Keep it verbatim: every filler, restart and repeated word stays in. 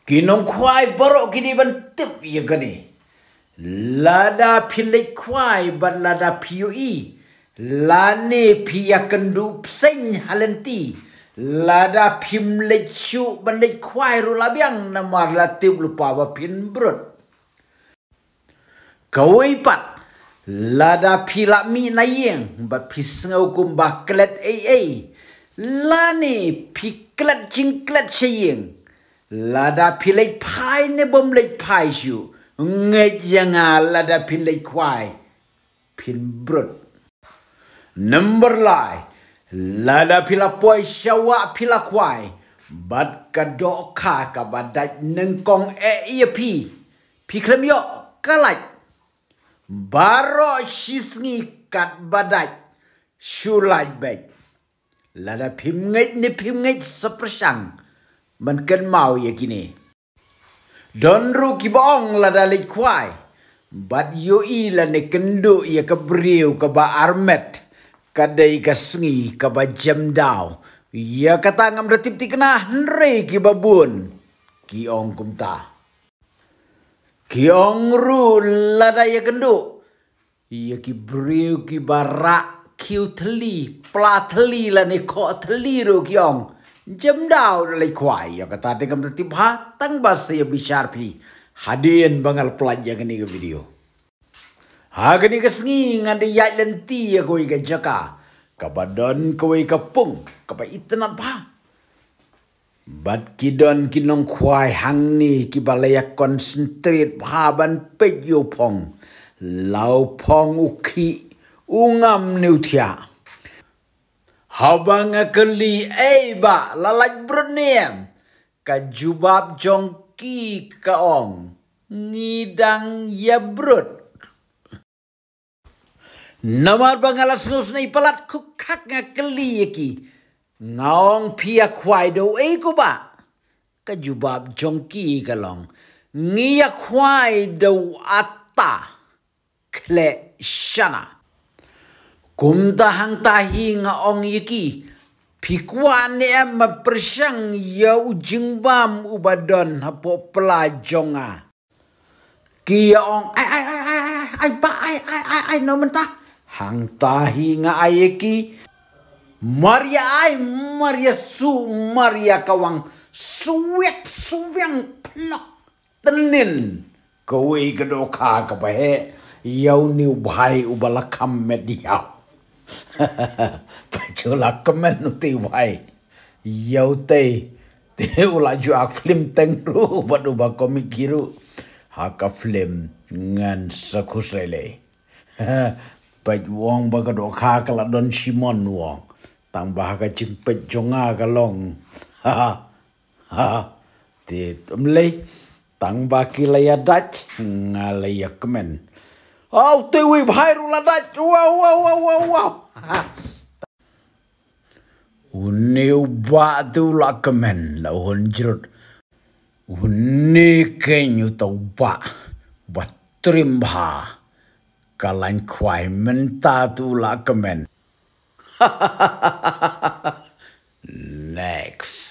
Ki nongkhwai baroh ki dei ban tip ïa kane. Lada phi leit khwai bad lada phi ïohi, lane phi ïakynduh bseiñ ha lynti, lada phim leit shuh ban leit khwai ruh la biang namar la tip lypa ba phin brut. Kawei pat, lada phi la mih na ïing bad phi sngew kumba klet ei ei, lane phi klet jingklet sha ïing, lada phi leit phai ne bym leit phai shuh, ngeit ïa nga lada phin leit khwai phin brut. Number lai, lada phi la poi sha wah phi la khwai bad ka dohkha kaba dait nyngkong eh ïa phi, phi khlem ïoh ka lait. Baroh shisngi katba dait shu lait beit. Lada phim ngeit ne phim ngeit sa pyrshang ban kynmaw ïa kine. Don ruh kiba ong lada leit khwai bad ïohi lane kynduh ïa ka briew kaba armet, ka dei ka sngi kaba jem daw. Ïa kata ngam da tip thikna hynrei kiba bun ki ong kumta. Ki ong ruh lada ïakynduh ïa ki briew kiba rah khiew thylli, pla thylli lane khoh thylli ruh ki ong jem daw da leit khwai. Ïa kata te kam da tip bha, tang ba sa ïa bishar phi hadien ba nga la pyllait ïa kane ka video. Ha kane ka sngi ngan da ïaid lynti ïa kawei ka jaka kaba don kawei ka pung kaba itynnad bha. Bad ki don ki nongkhwai hangne kiba la ïa concentrate bha ban peit ïa u phong. La u phong u khih, u ngam ne u thiah. Haba nga kylli, "Ei bah, la lait brut ne em?" Ka jubab jong ki ka ong, "Ngi dang ïa brut." Namar ba nga la sngewsynei palat, khukhak nga kylli ïa ki, nga ong, "Phi ïa khwai da uei ko bah?" Ka jubab jong ki ka long, "Ngi ïa khwai da u atta khleh shana." Kumta hangta hi nga ong ïa ki, "Phi kwah ne em ban pyrshang ïa u jingbam uba don hapoh pla jong nga?" Ki ïa ong, "Ai, ai, ai, ai, ai, ai, bah, ai, ai, ai, ai, no mynta." Hangta hi nga ai ïa ki, mar ïa ai, mar ïa suh, mar ïa kawang, swiak, swiang, plok, tynnin. Kawei ka dohkha kaba heh ïa une u bhai uba la kham met ïa u. Pajula kmen u te u bhai. Ïa u te, te u la ju ak film teng ruh bad uba comic hi ruh. Ha ka film ngan sa khuslai lei. Peit u ong ba ka dohkha ka la don shimon u ong. Tang ba ha ka jingpeit jong nga ka long. Ha ha. Ha, te ym lei, tang ba ki la ïa dait, nga la ïa kmen. Aw, te uwei bhai ruh la dait. Wow, wow, wow, wow, wow. Une u bah te u la kmen, la hun jrut. Une keiñ uta u bah, ba trim bha. Ka lain khwai mynta te u la kmen. Next.